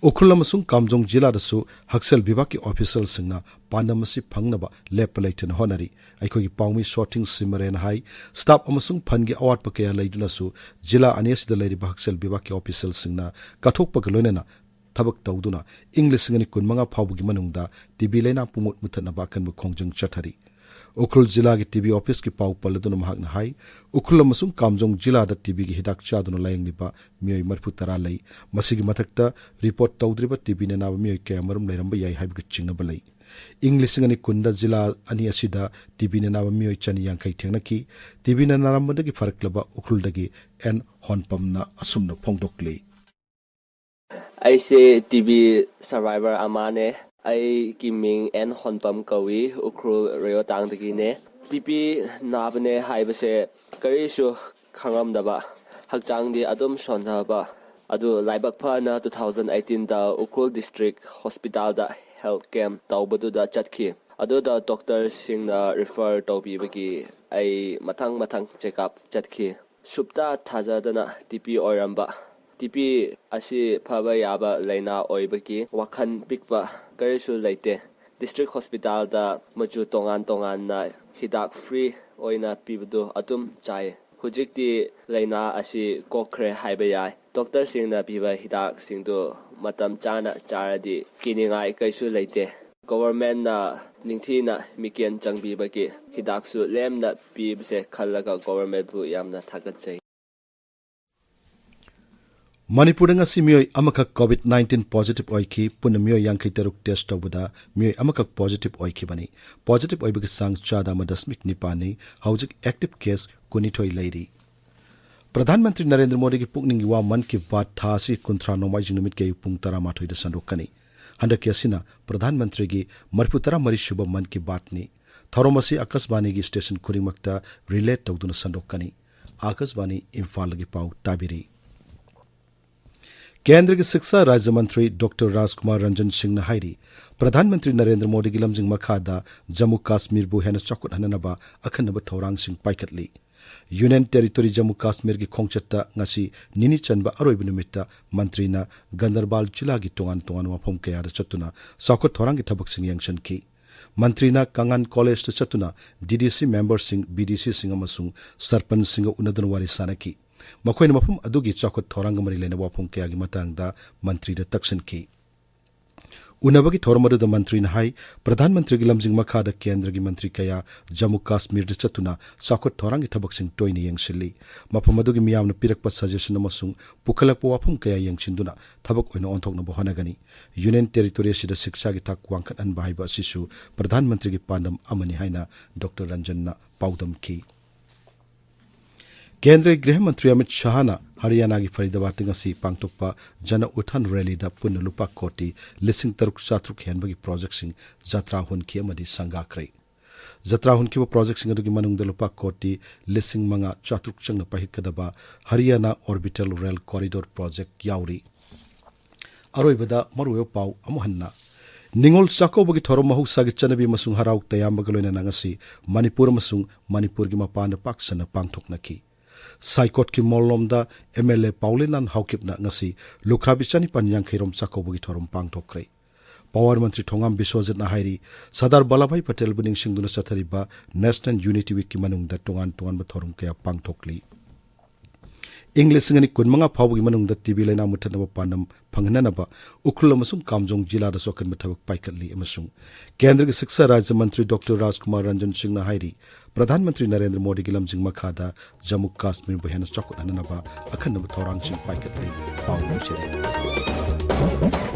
ꯎꯈ꯭ꯔꯨꯜ ꯑꯃꯁꯨꯡ ꯀꯥꯝꯖꯣꯡ ꯖꯤꯂꯥꯗꯁꯨ ꯍꯛꯁꯦꯜ ꯕꯤꯚꯥꯒꯀꯤ ꯑꯣꯐꯤꯁꯤꯌꯦꯜꯁꯤꯡꯅ ꯄꯥꯟꯗꯝ ꯑꯁꯤ ꯐꯪꯅꯕ ꯂꯦꯞꯄ ꯂꯩꯇꯅ ꯍꯣꯠꯅꯔꯤ꯫ ꯑꯩꯈꯣꯏꯒꯤ ꯄꯥꯎꯃꯤ ꯁꯣꯔꯊꯤꯡ ꯁꯤꯃꯔꯦꯟ ꯍꯥꯏ, ꯁ꯭ꯇꯥꯐ ꯑꯃꯁꯨꯡ ꯐꯟꯒꯤ ꯑꯋꯥꯠꯄ ꯀꯌꯥ ꯂꯩꯗꯨꯅꯁꯨ ꯖꯤꯂꯥ ꯑꯅꯤ ꯑꯁꯤꯗ ꯂꯩꯔꯤꯕ ꯍꯛꯁꯦꯜ ꯕꯤꯚꯥꯒꯀꯤ ꯑꯣꯐꯤꯁꯤꯌꯦꯜꯁꯤꯡꯅ ꯀꯠꯊꯣꯛꯄꯒ ꯂꯣꯏꯅꯅ ꯊꯕꯛ ꯇꯧꯗꯨꯅ ꯏꯪ ꯂꯤꯁꯤꯡ ꯑꯅꯤ ꯀꯨꯟꯃꯉꯥ ꯐꯥꯎꯕꯒꯤ ꯃꯅꯨꯡꯗ ꯇꯤꯕꯤ ꯂꯥꯏꯅꯥ ꯄꯨꯡꯃꯨꯠ ꯃꯨꯊꯠꯅꯕ ꯑꯀꯟꯕ ꯈꯣꯡꯖꯪ ꯆꯠꯊꯔꯤ꯫ ꯎꯈ꯭ꯔꯨꯜ ꯖꯤꯂꯥꯒꯤ ꯇꯤꯕꯤ ꯑꯣꯐꯤꯁꯀꯤ ꯄꯥꯎ ꯄꯜꯂꯗꯨꯅ ꯃꯍꯥꯛꯅ ꯍꯥꯏ, ꯎꯈ꯭ꯔꯨꯜ ꯑꯃꯁꯨꯡ ꯀꯥꯝꯖꯣꯡ ꯖꯤꯂꯥꯗ ꯇꯤꯕꯤꯒꯤ ꯍꯤꯗꯥꯛ ꯆꯥꯗꯨꯅ ꯂꯥꯌꯦꯡꯂꯤꯕ ꯃꯤꯑꯣꯏ ꯃꯔꯤꯐꯨ ꯇꯔꯥ ꯂꯩ꯫ ꯃꯁꯤꯒꯤ ꯃꯊꯛꯇ ꯔꯤꯄꯣꯔꯠ ꯇꯧꯗ꯭ꯔꯤꯕ ꯇꯤꯕꯤꯅ ꯅꯥꯕ ꯃꯤꯑꯣꯏ ꯀꯌꯥꯃꯔꯨꯝ ꯂꯩꯔꯝꯕ ꯌꯥꯏ ꯍꯥꯏꯕꯒꯤ ꯆꯤꯡꯅꯕ ꯂꯩ꯫ ꯏꯪ ꯂꯤꯁꯤꯡ ꯑꯅꯤ ꯀꯨꯟꯗ ꯖꯤꯂꯥ ꯑꯅꯤ ꯑꯁꯤꯗ ꯇꯤꯕꯤꯅ ꯅꯥꯕ ꯃꯤꯑꯣꯏ ꯆꯅꯤ ꯌꯥꯡꯈꯩ ꯊꯦꯡꯅꯈꯤ꯫ ꯇꯤꯕꯤꯅ ꯅꯥꯔꯝꯕꯗꯒꯤ ꯐꯔꯛꯂꯕ ꯎꯈ꯭ꯔꯨꯜꯗꯒꯤ ꯑꯦꯟ ꯍꯣꯟꯄꯝꯅ ꯑꯁꯨꯝꯅ ꯐꯣꯡꯗꯣꯛꯂꯤ꯫ ꯑꯩꯁꯦ ꯇꯤꯕꯤ ꯁꯔꯚꯥꯏꯚꯔ ꯑꯃꯅꯦ꯫ ꯑꯩꯒꯤ ꯃꯤꯡ ꯑꯦꯟ ꯍꯣꯟꯄꯝ ꯀꯧꯏ, ꯎꯈ꯭ꯔꯨꯜ ꯔꯦꯌꯣꯇꯥꯡꯗꯒꯤꯅꯦ꯫ ꯇꯤꯕꯤ ꯅꯥꯕꯅꯦ ꯍꯥꯏꯕꯁꯦ ꯀꯔꯤꯁꯨ ꯈꯪꯂꯝꯗꯕ, ꯍꯛꯆꯥꯡꯗꯤ ꯑꯗꯨꯝ ꯁꯣꯟꯊꯕ꯫ ꯑꯗꯨ ꯂꯥꯏꯕꯛ ꯐꯅ ꯇꯨ ꯊꯥꯎꯖꯟ ꯑꯩꯠꯇꯤꯟꯗ ꯎꯈ꯭ꯔꯨꯜ ꯗꯤꯁꯇ꯭ꯔꯤꯛ ꯍꯣꯁꯄꯤꯇꯥꯜꯗ ꯍꯦꯜꯊ ꯀꯦꯝꯞ ꯇꯧꯕꯗꯨꯗ ꯆꯠꯈꯤ꯫ ꯑꯗꯨꯗ ꯗꯣꯛꯇꯔꯁꯤꯡꯅ ꯔꯤꯐꯔ ꯇꯧꯕꯤꯕꯒꯤ ꯑꯩ ꯃꯊꯪ ꯃꯊꯪ ꯆꯦꯛꯑꯞ ꯆꯠꯈꯤ꯫ ꯁꯨꯞꯇ ꯊꯥꯖꯗꯅ ꯇꯤꯕꯤ ꯑꯣꯏꯔꯝꯕ꯫ ꯇꯤꯕꯤ ꯑꯁꯤ ꯐꯕ ꯌꯥꯕ ꯂꯥꯏꯅꯥ ꯑꯣꯏꯕꯒꯤ ꯋꯥꯈꯜ ꯄꯤꯛꯄ ꯀꯔꯤꯁꯨ ꯂꯩꯇꯦ꯫ ꯗꯤꯁꯇ꯭ꯔꯤꯛ ꯍꯣꯁꯄꯤꯇꯥꯜꯗ ꯃꯆꯨ ꯇꯣꯉꯥꯟ ꯇꯣꯉꯥꯟꯅ ꯍꯤꯗꯥꯛ ꯐ꯭ꯔꯤ ꯑꯣꯏꯅ ꯄꯤꯕꯗꯨ ꯑꯗꯨꯝ ꯆꯥꯏ꯫ ꯍꯧꯖꯤꯛꯇꯤ ꯂꯥꯏꯅꯥ ꯑꯁꯤ ꯀꯣꯛꯈ꯭ꯔꯦ ꯍꯥꯏꯕ ꯌꯥꯏ꯫ ꯗꯣꯛꯇꯔꯁꯤꯡꯅ ꯄꯤꯕ ꯍꯤꯗꯥꯛꯁꯤꯡꯗꯨ ꯃꯇꯝ ꯆꯥꯅ ꯆꯥꯔꯗꯤ ꯀꯤꯅꯤꯡꯉꯥꯏ ꯀꯩꯁꯨ ꯂꯩꯇꯦ꯫ ꯒꯣꯚꯔꯟꯃꯦꯟꯠꯅ ꯅꯤꯡꯊꯤꯅ ꯃꯤꯠꯌꯦꯡ ꯆꯪꯕꯤꯕꯒꯤ ꯍꯤꯗꯥꯛꯁꯨ ꯂꯦꯝꯅ ꯄꯤꯕꯁꯦ ꯈꯜꯂꯒ ꯒꯣꯚꯔꯟꯃꯦꯟꯠꯄꯨ ꯌꯥꯝꯅ ꯊꯥꯒꯠꯆꯩ꯫ ꯃꯅꯤꯄꯨꯔꯗ ꯉꯁꯤ ꯃꯤꯑꯣꯏ ꯑꯃꯈꯛ ꯀꯣꯚꯤꯗ ꯅꯥꯏꯟꯇꯤꯟ ꯄꯣꯖꯤꯇꯤꯚ ꯑꯣꯏꯈꯤ꯫ ꯄꯨꯟꯅ ꯃꯤꯑꯣꯏ ꯌꯥꯡꯈꯩ ꯇꯔꯨꯛ ꯇꯦꯁ ꯇꯧꯕꯗ ꯃꯤꯑꯣꯏ ꯑꯃꯈꯛ ꯄꯣꯖꯤꯇꯤꯚ ꯑꯣꯏꯈꯤꯕꯅꯤ꯫ ꯄꯣꯖꯤꯇꯤꯚ ꯑꯣꯏꯕꯒꯤ ꯆꯥꯡ ꯆꯥꯗ ꯑꯃ ꯗꯁꯃꯤꯛ ꯅꯤꯄꯥꯟꯅꯤ꯫ ꯍꯧꯖꯤꯛ ꯑꯦꯛꯇꯤꯚ ꯀꯦꯁ ꯀꯨꯟꯅꯤꯊꯣꯏ ꯂꯩꯔꯤ꯫ ꯄ꯭ꯔꯙꯥꯟ ꯃꯟꯇ꯭ꯔꯤ ꯅꯔꯦꯟꯗ꯭ꯔ ꯃꯣꯗꯤꯒꯤ ꯄꯨꯛꯅꯤꯡꯒꯤ ꯋꯥ ꯃꯟ ꯀꯤ ꯕꯥꯠ ꯊꯥ ꯑꯁꯤ ꯀꯨꯟꯊ꯭ꯔꯥ ꯅꯣꯡꯃꯥꯏꯖꯤꯡ ꯅꯨꯃꯤꯠꯀꯤ ꯑꯌꯨꯛ ꯄꯨꯡ ꯇꯔꯥꯃꯥꯊꯣꯏꯗ ꯁꯟꯗꯣꯛꯀꯅꯤ꯫ ꯍꯟꯗꯛꯀꯤ ꯑꯁꯤꯅ ꯄ꯭ꯔꯙꯥꯟ ꯃꯟꯇ꯭ꯔꯤꯒꯤ ꯃꯔꯤꯐꯨ ꯇꯔꯥ ꯃꯔꯤ ꯁꯨꯕ ꯃꯟ ꯀꯤ ꯕꯥꯠꯅꯤ꯫ ꯊꯧꯔꯝ ꯑꯁꯤ ꯑꯥꯀꯥꯁꯕꯥꯅꯤꯒꯤ ꯁ꯭ꯇꯦꯁꯟ ꯈꯨꯗꯤꯡꯃꯛꯇ ꯔꯤꯂꯦ ꯇꯧꯗꯨꯅ ꯁꯟꯗꯣꯛꯀꯅꯤ꯫ ꯑꯥꯀꯥꯁꯕꯥꯅꯤ ꯏꯝꯐꯥꯜꯗꯒꯤ ꯄꯥꯎ ꯇꯥꯕꯤꯔꯤ꯫ ꯀꯦꯟꯗ꯭ꯔꯒꯤ ꯁꯤꯛꯁꯥ ꯔꯥꯖ꯭ꯌ ꯃꯟꯇ꯭ꯔꯤ ꯗꯣꯛꯇꯔ ꯔꯥꯖꯀꯨꯃꯥꯔ ꯔꯟꯖꯟ ꯁꯤꯡꯅ ꯍꯥꯏꯔꯤ, ꯄ꯭ꯔꯙꯥꯟ ꯃꯟꯇ꯭ꯔꯤ ꯅꯔꯦꯟꯗ꯭ꯔ ꯃꯣꯗꯤꯒꯤ ꯂꯝꯖꯤꯡ ꯃꯈꯥꯗ ꯖꯝꯃꯨ ꯀꯥꯁꯃꯤꯔꯕꯨ ꯍꯦꯟꯅ ꯆꯥꯎꯈꯠꯍꯟꯅꯅꯕ ꯑꯈꯟꯅꯕ ꯊꯧꯔꯥꯡꯁꯤꯡ ꯄꯥꯏꯈꯠꯂꯤ꯫ ꯌꯨꯅꯤꯌꯟ ꯇꯦꯔꯤꯇꯣꯔꯤ ꯖꯝꯃꯨ ꯀꯥꯁꯃꯤꯔꯒꯤ ꯈꯣꯡꯆꯠꯇ ꯉꯁꯤ ꯅꯤꯅꯤ ꯆꯟꯕ ꯑꯔꯣꯏꯕ ꯅꯨꯃꯤꯠꯇ ꯃꯟꯇ꯭ꯔꯤꯅ ꯒꯟꯗꯔꯕꯥꯜ ꯖꯤꯂꯥꯒꯤ ꯇꯣꯉꯥꯟ ꯇꯣꯉꯥꯟꯕ ꯃꯐꯝ ꯀꯌꯥꯗ ꯆꯠꯇꯨꯅ ꯆꯥꯎꯈꯠ ꯊꯧꯔꯥꯡꯒꯤ ꯊꯕꯛꯁꯤꯡ ꯌꯦꯡꯁꯤꯟꯈꯤ꯫ ꯃꯟꯇ꯭ꯔꯤꯅ ꯀꯥꯉꯥꯟ ꯀꯣꯂꯦꯖꯇ ꯆꯠꯇꯨꯅ ꯗꯤ ꯗꯤ ꯁꯤ ꯃꯦꯝꯕꯔꯁꯤꯡ, ꯕꯤ ꯗꯤ ꯁꯤꯁꯤꯡ ꯑꯃꯁꯨꯡ ꯁꯔꯄꯟꯆꯁꯤꯡꯒ ꯎꯅꯗꯨꯅ ꯋꯥꯔꯤ ꯁꯥꯅꯈꯤ꯫ ꯃꯈꯣꯏꯅ ꯃꯐꯝ ꯑꯗꯨꯒꯤ ꯆꯥꯎꯈꯠ ꯊꯧꯔꯥꯡꯒ ꯃꯔꯤ ꯂꯩꯅꯕ ꯋꯥꯐꯝ ꯀꯌꯥꯒꯤ ꯃꯇꯥꯡꯗ ꯃꯟꯇ꯭ꯔꯤꯗ ꯇꯛꯁꯤꯟꯈꯤ꯫ ꯎꯅꯕꯒꯤ ꯊꯧꯔꯝ ꯑꯗꯨꯗ ꯃꯟꯇ꯭ꯔꯤꯅ ꯍꯥꯏ, ꯄ꯭ꯔꯙꯥꯟ ꯃꯟꯇ꯭ꯔꯤꯒꯤ ꯂꯝꯖꯤꯡ ꯃꯈꯥꯗ ꯀꯦꯟꯗ꯭ꯔꯒꯤ ꯃꯟꯇ꯭ꯔꯤ ꯀꯌꯥ ꯖꯝꯃꯨ ꯀꯥꯁꯃꯤꯔꯗ ꯆꯠꯇꯨꯅ ꯆꯥꯎꯈꯠ ꯊꯧꯔꯥꯡꯒꯤ ꯊꯕꯛꯁꯤꯡ ꯇꯣꯏꯅ ꯌꯦꯡꯁꯤꯜꯂꯤ꯫ ꯃꯐꯝ ꯑꯗꯨꯒꯤ ꯃꯤꯌꯥꯝꯅ ꯄꯤꯔꯛꯄ ꯁꯖꯦꯁꯟ ꯑꯃꯁꯨꯡ ꯄꯨꯈꯠꯂꯛꯄ ꯋꯥꯐꯝ ꯀꯌꯥ ꯌꯦꯡꯁꯤꯟꯗꯨꯅ ꯊꯕꯛ ꯑꯣꯏꯅ ꯑꯣꯟꯊꯣꯛꯅꯕ ꯍꯣꯠꯅꯒꯅꯤ꯫ ꯌꯨꯅꯤꯌꯟ ꯇꯦꯔꯤꯇꯣꯔꯤ ꯑꯁꯤꯗ ꯁꯤꯛꯁꯥꯒꯤ ꯊꯥꯛ ꯋꯥꯡꯈꯠꯍꯟꯕ ꯍꯥꯏꯕ ꯑꯁꯤꯁꯨ ꯄ꯭ꯔꯙꯥꯟ ꯃꯟꯇ꯭ꯔꯤꯒꯤ ꯄꯥꯟꯗꯝ ꯑꯃꯅꯤ ꯍꯥꯏꯅ ꯗꯣꯛꯇꯔ ꯔꯟꯖꯟꯅ ꯄꯥꯎꯗꯝꯈꯤ꯫ ꯀꯦꯟꯗ꯭ꯔꯒꯤ ꯒ꯭ꯔꯤꯍ ꯃꯟꯇ꯭ꯔꯤ ꯑꯃꯤꯠ ꯁꯍꯥꯅ ꯍꯔꯤꯌꯥꯅꯥꯒꯤ ꯐꯔꯤꯗꯥꯕꯥꯗꯇ ꯉꯁꯤ ꯄꯥꯡꯊꯣꯛꯄ ꯖꯅ ꯎꯠꯊꯥꯟ ꯔꯦꯂꯤꯗ ꯄꯨꯟꯅ ꯂꯨꯄꯥ ꯀꯣꯇꯤ ꯂꯤꯁꯤꯡ ꯇꯔꯨꯛ ꯆꯥꯇ꯭ꯔꯨꯛ ꯍꯦꯟꯕꯒꯤ ꯄ꯭ꯔꯣꯖꯦꯛꯁꯤꯡ ꯖꯇ꯭ꯔꯥ ꯍꯨꯟꯈꯤ ꯑꯃꯗꯤ ꯁꯪꯒꯥꯈ꯭ꯔꯦ꯫ ꯖꯇ꯭ꯔꯥ ꯍꯨꯟꯈꯤꯕ ꯄ꯭ꯔꯣꯖꯦꯛꯁꯤꯡ ꯑꯗꯨꯒꯤ ꯃꯅꯨꯡꯗ ꯂꯨꯄꯥ ꯀꯣꯇꯤ ꯂꯤꯁꯤꯡ ꯃꯉꯥ ꯆꯥꯇ꯭ꯔꯨꯛ ꯆꯪꯅ ꯄꯥꯏꯈꯠꯀꯗꯕ ꯍꯔꯤꯌꯥꯅꯥ ꯑꯣꯔꯕꯤꯇꯦꯜ ꯔꯦꯜ ꯀꯣꯔꯤꯗꯣꯔ ꯄ꯭ꯔꯣꯖꯦꯛ ꯌꯥꯎꯔꯤ꯫ ꯑꯔꯣꯏꯕꯗ ꯃꯔꯨꯑꯣꯏꯕ ꯄꯥꯎ ꯑꯃꯨꯛ ꯍꯟꯅ꯫ ꯅꯤꯉꯣꯜ ꯆꯥꯛꯀꯧꯕꯒꯤ ꯊꯧꯔꯝ ꯃꯍꯧꯁꯥꯒꯤ ꯆꯠꯅꯕꯤ ꯑꯃꯁꯨꯡ ꯍꯔꯥꯎ ꯇꯌꯥꯝꯕꯒ ꯂꯣꯏꯅꯅ ꯉꯁꯤ ꯃꯅꯤꯄꯨꯔ ꯑꯃꯁꯨꯡ ꯃꯅꯤꯄꯨꯔꯒꯤ ꯃꯄꯥꯟꯗ ꯄꯥꯛ ꯁꯟꯅ ꯄꯥꯡꯊꯣꯛꯅꯈꯤ꯫ ꯁꯥꯏꯀꯣꯠꯀꯤ ꯃꯣꯜꯂꯣꯝꯗ ꯑꯦꯝ ꯑꯦꯜ ꯑꯦ ꯄꯥꯎꯂꯦꯟꯂꯥꯟ ꯍꯥꯎꯀꯤꯞꯅ ꯉꯁꯤ ꯂꯨꯈ꯭ꯔꯥꯕꯤ ꯆꯅꯤꯄꯥꯟ ꯌꯥꯡꯈꯩꯔꯣꯝ ꯆꯥꯛꯀꯧꯕꯒꯤ ꯊꯧꯔꯝ ꯄꯥꯡꯊꯣꯛꯈ꯭ꯔꯦ꯫ ꯄꯥꯋꯔ ꯃꯟꯇ꯭ꯔꯤ ꯊꯣꯉꯥꯝ ꯕꯤꯁ꯭ꯋꯖꯤꯠꯅ ꯍꯥꯏꯔꯤ, ꯁꯔꯗꯥꯔ ꯕꯜꯂꯚꯚꯥꯏ ꯄꯇꯦꯜꯕꯨ ꯅꯤꯡꯁꯤꯡꯗꯨꯅ ꯆꯠꯊꯔꯤꯕ ꯅꯦꯁꯅꯦꯜ ꯌꯨꯅꯤꯇꯤ ꯋꯤꯛꯀꯤ ꯃꯅꯨꯡꯗ ꯇꯣꯉꯥꯟ ꯇꯣꯉꯥꯟꯕ ꯊꯧꯔꯝ ꯀꯌꯥ ꯄꯥꯡꯊꯣꯛꯂꯤ꯫ ꯏꯪ ꯂꯤꯁꯤꯡ ꯑꯅꯤ ꯀꯨꯟꯃꯉꯥ ꯐꯥꯎꯕꯒꯤ ꯃꯅꯨꯡꯗ ꯇꯤꯕꯤ ꯂꯥꯏꯅꯥ ꯃꯨꯊꯠꯅꯕ ꯄꯥꯟꯗꯝ ꯐꯪꯍꯟꯅꯅꯕ ꯎꯈ꯭ꯔꯨꯜ ꯑꯃꯁꯨꯡ ꯀꯥꯝꯖꯣꯡ ꯖꯤꯂꯥꯗꯁꯨ ꯑꯀꯟꯕ ꯊꯕꯛ ꯄꯥꯏꯈꯠꯂꯤ ꯑꯃꯁꯨꯡ ꯀꯦꯟꯗ꯭ꯔꯒꯤ ꯁꯤꯛꯁꯥ ꯔꯥꯖ꯭ꯌ ꯃꯟꯇ꯭ꯔꯤ ꯗꯣꯛꯇꯔ ꯔꯥꯖꯀꯨꯃꯥꯔ ꯔꯟꯖꯟ ꯁꯤꯡꯅ ꯍꯥꯏꯔꯤ, ꯄ꯭ꯔꯙꯥꯟ ꯃꯟꯇ꯭ꯔꯤ ꯅꯔꯦꯟꯗ꯭ꯔ ꯃꯣꯗꯤꯒꯤ ꯂꯝꯖꯤꯡ ꯃꯈꯥꯗ ꯖꯝꯃꯨ ꯀꯥꯁꯃꯤꯔꯕꯨ ꯍꯦꯟꯅ ꯆꯥꯎꯈꯠꯍꯟꯅꯅꯕ ꯑꯈꯟꯅꯕ ꯊꯧꯔꯥꯡꯁꯤꯡ ꯄꯥꯏꯈꯠꯂꯤ꯫ ꯄꯥꯎ ꯂꯣꯏꯁꯤꯜꯂꯦ꯫